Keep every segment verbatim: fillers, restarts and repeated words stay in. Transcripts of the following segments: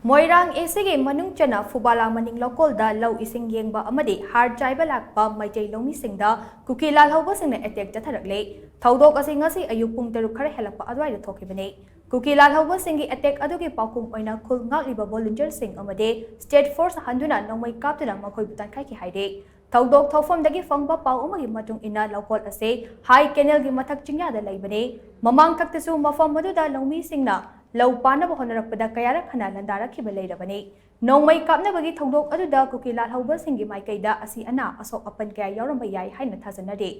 ꯃꯣꯏꯔꯥꯡ ꯑꯦꯁꯤꯒꯤ ꯃꯅꯨꯡ ꯆꯟꯅ ꯐꯨꯕꯥꯂꯥ ꯃꯅꯤꯡ ꯂꯧꯀꯣꯜꯗ ꯂꯧ ꯏꯁꯤꯡ ꯌꯦꯡꯕ ꯑꯃꯗꯤ ꯍꯥꯔ ꯆꯥꯏꯕ ꯂꯥꯛꯄ ꯃꯩꯇꯩ ꯂꯧꯃꯤꯁꯤꯡꯗ ꯀꯨꯀꯤ ꯂꯥꯜꯍꯧꯕꯁꯤꯡꯅ ꯑꯦꯇꯦꯛ ꯆꯠꯊꯔꯛꯂꯦ꯫ ꯊꯧꯗꯣꯛ ꯑꯁꯤ ꯉꯁꯤ ꯑꯌꯨꯛ ꯄꯨꯡ ꯇꯔꯨꯛ ꯈꯔ ꯍꯦꯜꯂꯛꯄ ꯑꯗꯨꯋꯥꯏꯗ ꯊꯣꯛꯈꯤꯕꯅꯤ꯫ ꯀꯨꯀꯤ ꯂꯥꯜꯍꯧꯕꯁꯤꯡꯒꯤ ꯑꯦꯇꯦꯛ ꯑꯗꯨꯒꯤ ꯄꯥꯎꯈꯨꯝ ꯑꯣꯏꯅ ꯈꯨꯜ ꯉꯥꯛꯂꯤꯕ ꯚꯣꯂꯨꯟꯇꯤꯌꯔꯁꯤꯡ ꯑꯃꯗꯤ ꯁ꯭ꯇꯦꯠ ꯐꯣꯔꯁ ꯍꯟꯗꯨꯅ ꯅꯣꯡꯃꯩ ꯀꯥꯞꯇꯨꯅ ꯃꯈꯣꯏꯕꯨ ꯇꯥꯟꯈꯥꯏꯈꯤ ꯍꯥꯏꯔꯤ꯫ ꯊꯧꯗꯣꯛ ꯊꯣꯛꯐꯝꯗꯒꯤ ꯐꯪꯕ ꯄꯥꯎ ꯑꯃꯒꯤ ꯃꯇꯨꯡ ꯏꯟꯅ ꯂꯧꯀꯣꯜ ꯑꯁꯤ ꯍꯥꯏ ꯀꯦꯅꯦꯜꯒꯤ ꯃꯊꯛ ꯆꯤꯡꯌꯥꯗ ꯂꯩꯕꯅꯤ꯫ ꯃꯃꯥꯡꯊꯛꯇꯁꯨ ꯃꯐꯝ ꯑꯗꯨꯗ ꯂꯧꯃꯤꯁꯤꯡꯅ ꯂꯧ ꯄꯥꯟꯅꯕ ꯍꯣꯠꯅꯔꯛꯄꯗ ꯀꯌꯥꯔꯛ ꯍꯟꯅ ꯂꯥꯟꯗꯥꯔꯛꯈꯤꯕ ꯂꯩꯔꯕꯅꯤ꯫ ꯅꯣꯡꯃꯩ ꯀꯥꯞꯅꯕꯒꯤ ꯊꯧꯗꯣꯛ ꯑꯗꯨꯗ ꯀꯨꯀꯤ ꯂꯥꯜꯍꯧꯕꯁꯤꯡꯒꯤ ꯃꯥꯏꯀꯩꯗ ꯑꯁꯤ ꯑꯅꯥ ꯑꯁꯣꯛ ꯑꯄꯟ ꯀꯌꯥ ꯌꯥꯎꯔꯝꯕ ꯌꯥꯏ ꯍꯥꯏꯅ ꯊꯥꯖꯅꯔꯤ꯫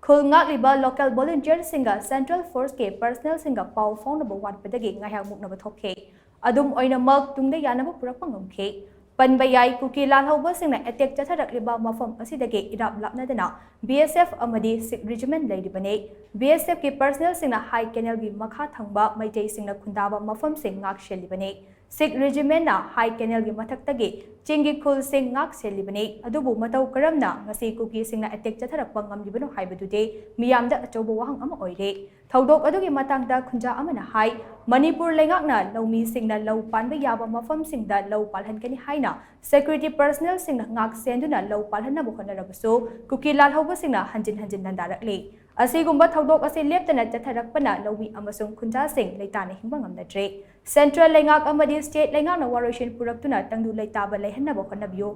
ꯈꯨꯜ ꯉꯥꯛꯂꯤꯕ ꯂꯣꯀꯦꯜ ꯚꯣꯂꯨꯟꯇꯤꯌꯔꯁꯤꯡꯒ ꯁꯦꯟꯇ꯭ꯔꯦꯜ ꯐꯣꯔꯁꯀꯤ ꯄꯔꯁꯅꯦꯜꯁꯤꯡꯒ ꯄꯥꯎ ꯐꯥꯎꯅꯕ ꯋꯥꯠꯄꯗꯒꯤ ꯉꯥꯏꯍꯥꯛ ꯃꯨꯛꯅꯕ ꯊꯣꯛꯈꯤ꯫ ꯑꯗꯨꯝ ꯑꯣꯏꯅꯃꯛ ꯇꯨꯡꯗ ꯌꯥꯅꯕ ꯄꯨꯔꯛꯄ ꯉꯝꯈꯤ꯫ ꯄꯟꯕ ꯌꯥꯏ, ꯀꯨꯀꯤ ꯂꯥꯜꯍꯧꯕꯁꯤꯡꯅ ꯑꯦꯇꯦꯛ ꯆꯠꯊꯔꯛꯂꯤꯕ ꯃꯐꯝ ꯑꯁꯤꯗꯒꯤ ꯏꯔꯥꯞ ꯂꯥꯞꯅꯗꯅ ꯕꯤ ꯑꯦꯁ ꯑꯦꯐ ꯑꯃꯗꯤ ꯁꯤꯛ ꯔꯤꯖꯤꯃꯦꯟ ꯂꯩꯔꯤꯕꯅꯤ꯫ ꯕꯤ ꯑꯦꯁ ꯑꯦꯐꯀꯤ ꯄꯔꯁꯅꯦꯜꯁꯤꯡꯅ ꯍꯥꯏ ꯀꯦꯅꯦꯜꯒꯤ ꯃꯈꯥ ꯊꯪꯕ ꯃꯩꯇꯩꯁꯤꯡꯅ ꯈꯨꯟꯗꯥꯕ ꯃꯐꯝꯁꯤꯡ ꯉꯥꯛ ꯁꯦꯜꯂꯤꯕꯅꯤ꯫ ꯁꯤꯛ ꯔꯤꯖꯤꯃꯦꯟꯅ ꯍꯥꯏ ꯀꯦꯅꯦꯜꯒꯤ ꯃꯊꯛꯇꯒꯤ ꯆꯤꯡꯒꯤ ꯈꯨꯜꯁꯤꯡ ꯉꯥꯛ ꯁꯦꯜꯂꯤꯕꯅꯤ꯫ ꯑꯗꯨꯕꯨ ꯃꯇꯧ ꯀꯔꯝꯅ ꯉꯁꯤ ꯀꯨꯀꯤꯁꯤꯡꯅ ꯑꯦꯇꯦꯛ ꯆꯠꯊꯔꯛꯄ ꯉꯝꯂꯤꯕꯅꯣ ꯍꯥꯏꯕꯗꯨꯗꯤ ꯃꯤꯌꯥꯝꯗ ꯑꯆꯧꯕ ꯋꯥꯍꯪ ꯑꯃ ꯑꯣꯏꯔꯦ꯫ ꯊꯧꯗꯣꯛ ꯑꯗꯨꯒꯤ ꯃꯇꯥꯡꯗ ꯈꯨꯟꯖꯥ ꯑꯃꯅ ꯍꯥꯏ, ꯃꯅꯤꯄꯨꯔ ꯂꯩꯉꯥꯛꯅ ꯂꯧꯃꯤꯁꯤꯡꯅ ꯂꯧ ꯄꯥꯟꯕ ꯌꯥꯕ ꯃꯐꯝꯁꯤꯡꯗ ꯂꯧ ꯄꯥꯜꯍꯟꯒꯅꯤ ꯍꯥꯏꯅ ꯁꯦꯀ꯭ꯌꯨꯔꯤꯇꯤ ꯄꯔꯁꯅꯦꯜꯁꯤꯡꯅ ꯉꯥꯛ ꯁꯦꯟꯗꯨꯅ ꯂꯧ ꯄꯥꯜꯍꯟꯅꯕ ꯍꯣꯠꯅꯔꯕꯁꯨ ꯀꯨꯀꯤ ꯂꯥꯜꯍꯧꯕꯁꯤꯡꯅ ꯍꯟꯖꯤꯟ ꯍꯟꯖꯤꯟ ꯂꯥꯟꯗꯥꯔꯛꯂꯤ꯫ ꯑꯁꯤꯒꯨꯝꯕ ꯊꯧꯗꯣꯛ ꯑꯁꯤ ꯂꯦꯞꯇꯅ ꯆꯠꯊꯔꯛꯄꯅ ꯂꯧꯃꯤ ꯑꯃꯁꯨꯡ ꯈꯨꯟꯖꯥꯁꯤꯡ ꯂꯩꯇꯥꯅ ꯍꯤꯡꯕ ꯉꯝꯅꯗ꯭ꯔꯦ꯫ ꯁꯦꯟꯇ꯭ꯔꯦꯜ ꯂꯩꯉꯥꯛ ꯑꯃꯗꯤ ꯁ꯭ꯇꯦꯠ ꯂꯩꯉꯥꯛꯅ ꯋꯥꯔꯣꯏꯁꯤꯟ ꯄꯨꯔꯛꯇꯨꯅ ꯇꯪꯗꯨ ꯂꯩꯇꯥꯕ ꯂꯩꯍꯟꯅꯕ ꯍꯣꯠꯅꯕꯤꯌꯨ꯫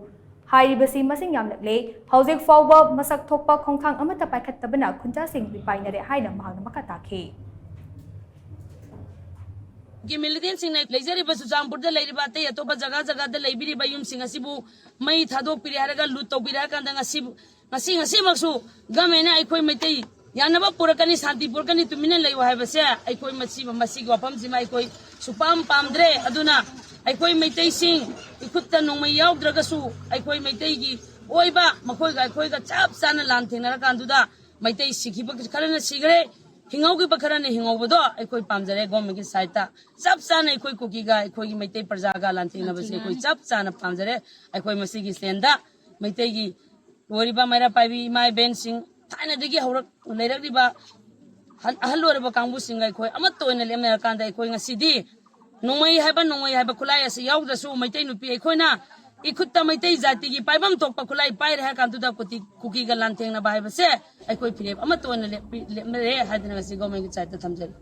ꯍꯥꯏꯔꯤꯕꯁꯤ ꯃꯁꯤꯡ ꯌꯥꯝꯂꯛꯂꯦ꯫ ꯍꯧꯖꯤꯛ ꯐꯥꯎꯕ ꯃꯁꯛ ꯊꯣꯛꯄ ꯈꯣꯡꯊꯥꯡ ꯑꯃꯠꯇ ꯄꯥꯏꯈꯠꯇꯕꯅ ꯈꯨꯟꯖꯥꯁꯤꯡ ꯃꯤꯄꯥꯏꯅꯔꯦ ꯍꯥꯏꯅ ꯃꯍꯥꯛꯅ ꯃꯈꯥ ꯇꯥꯈꯤ꯫ ꯒꯤ ꯃꯤꯂꯤꯇꯦꯟꯁꯤꯡꯅ ꯂꯩꯖꯔꯤꯕ ꯆꯨꯔꯆꯥꯟꯄꯨꯔꯗ ꯂꯩꯔꯤꯕ ꯑꯇꯩ ꯑꯇꯣꯞꯄ ꯖꯒꯥ ꯖꯒꯥꯗ ꯂꯩꯕꯤꯔꯤꯕ ꯌꯨꯝꯁꯤꯡ ꯑꯁꯤꯕꯨ ꯃꯩ ꯊꯥꯗꯣꯛꯄꯤꯔꯦ ꯍꯥꯏꯔꯒ ꯂꯨꯠ ꯇꯧꯕꯤꯔꯦ ꯍꯥꯏꯔ ꯀꯥꯟꯗ ꯉꯁꯤ, ꯉꯁꯤ, ꯉꯁꯤꯃꯛꯁꯨ ꯒꯃꯦꯟꯅ ꯑꯩꯈꯣꯏ ꯃꯩꯇꯩ ꯌꯥꯅꯕ ꯄꯨꯔꯛꯀꯅꯤ, ꯁꯥꯟꯇꯤ ꯄꯨꯔꯛꯀꯅꯤ, ꯇꯨꯃꯤꯟꯅ ꯂꯩꯌꯨ ꯍꯥꯏꯕꯁꯦ ꯑꯩꯈꯣꯏ ꯃꯁꯤ, ꯃꯁꯤꯒꯤ ꯋꯥꯐꯝꯁꯤꯃ ꯑꯩꯈꯣꯏ ꯁꯨꯄꯥꯝ ꯄꯥꯝꯗ꯭ꯔꯦ꯫ ꯑꯗꯨꯅ ꯑꯩꯈꯣꯏ ꯃꯩꯇꯩꯁꯤꯡ ꯏꯈꯨꯠꯇ ꯅꯣꯡꯃꯩ ꯌꯥꯎꯗ꯭ꯔꯒꯁꯨ ꯑꯩꯈꯣꯏ ꯃꯩꯇꯩꯒꯤ ꯑꯣꯏꯕ ꯃꯈꯣꯏꯒ ꯑꯩꯈꯣꯏꯒ ꯆꯞ ꯆꯥꯅ ꯂꯥꯟ ꯊꯦꯡꯅꯔꯀꯥꯟꯗꯨꯗ ꯃꯩꯇꯩ ꯁꯤꯈꯤꯕ ꯈꯔꯅ ꯁꯤꯈ꯭ꯔꯦ, ꯍꯤꯡꯍꯧꯈꯤꯕ ꯈꯔꯅ ꯍꯤꯡꯍꯧꯕꯗꯣ ꯑꯩꯈꯣꯏ ꯄꯥꯝꯖꯔꯦ꯫ ꯒꯣꯔꯃꯦꯟꯒꯤ ꯁꯥꯏꯠꯇ ꯆꯞ ꯆꯥꯅ ꯑꯩꯈꯣꯏ ꯀꯨꯀꯤꯒ ꯑꯩꯈꯣꯏꯒꯤ ꯃꯩꯇꯩ ꯄ꯭ꯔꯖꯥꯒ ꯂꯥꯟꯊꯦꯡꯅꯕꯁꯦ ꯑꯩꯈꯣꯏ ꯆꯞ ꯆꯥꯅ ꯄꯥꯝꯖꯔꯦ꯫ ꯑꯩꯈꯣꯏ ꯃꯁꯤꯒꯤ ꯁꯦꯟꯗ ꯃꯩꯇꯩꯒꯤ ꯑꯣꯏꯔꯤꯕ ꯃꯩꯔꯥ ꯄꯥꯏꯕꯤ ꯏꯃꯥ ꯏꯕꯦꯟꯁꯤꯡ, ꯊꯥꯏꯅꯗꯒꯤ ꯍꯧꯔꯛ ꯂꯩꯔꯛꯂꯤꯕ ꯑꯍꯜ, ꯑꯍꯜ ꯑꯣꯏꯔꯕ ꯀꯥꯡꯕꯨꯁꯤꯡꯒ ꯑꯩꯈꯣꯏ ꯑꯃꯠꯇ ꯑꯣꯏꯅ ꯂꯦꯞꯅꯔꯀꯥꯟꯗ ꯑꯩꯈꯣꯏ ꯉꯁꯤꯗꯤ ꯅꯣꯡꯃꯩ ꯍꯥꯏꯕ, ꯅꯣꯡꯃꯩ ꯍꯥꯏꯕ ꯈꯨꯠꯂꯥꯏ ꯑꯁꯤ ꯌꯥꯎꯗ꯭ꯔꯁꯨ, ꯃꯩꯇꯩ ꯅꯨꯄꯤ ꯑꯩꯈꯣꯏꯅ ꯏꯈꯨꯠꯇ ꯃꯩꯇꯩ ꯖꯥꯇꯤꯒꯤ ꯄꯥꯏꯐꯝ ꯊꯣꯛꯄ ꯈꯨꯠꯂꯥꯏ ꯄꯥꯏꯔꯦ ꯍꯥꯏ ꯀꯥꯟꯗꯨꯗ ꯀꯨꯀꯤ-, ꯀꯨꯀꯤꯒ ꯂꯥꯟꯊꯦꯡꯅꯕ ꯍꯥꯏꯕꯁꯦ ꯑꯩꯈꯣꯏ ꯐꯤꯔꯦꯞ ꯑꯃꯠꯇ ꯑꯣꯏꯅ ꯂꯦꯞꯄꯤ-, ꯂꯦꯞꯅꯔꯦ ꯍꯥꯏꯗꯅ ꯉꯁꯤ ꯒꯣꯔꯃꯦꯟꯒꯤ ꯁꯥꯏꯠꯇ ꯊꯝꯖꯔꯤ꯫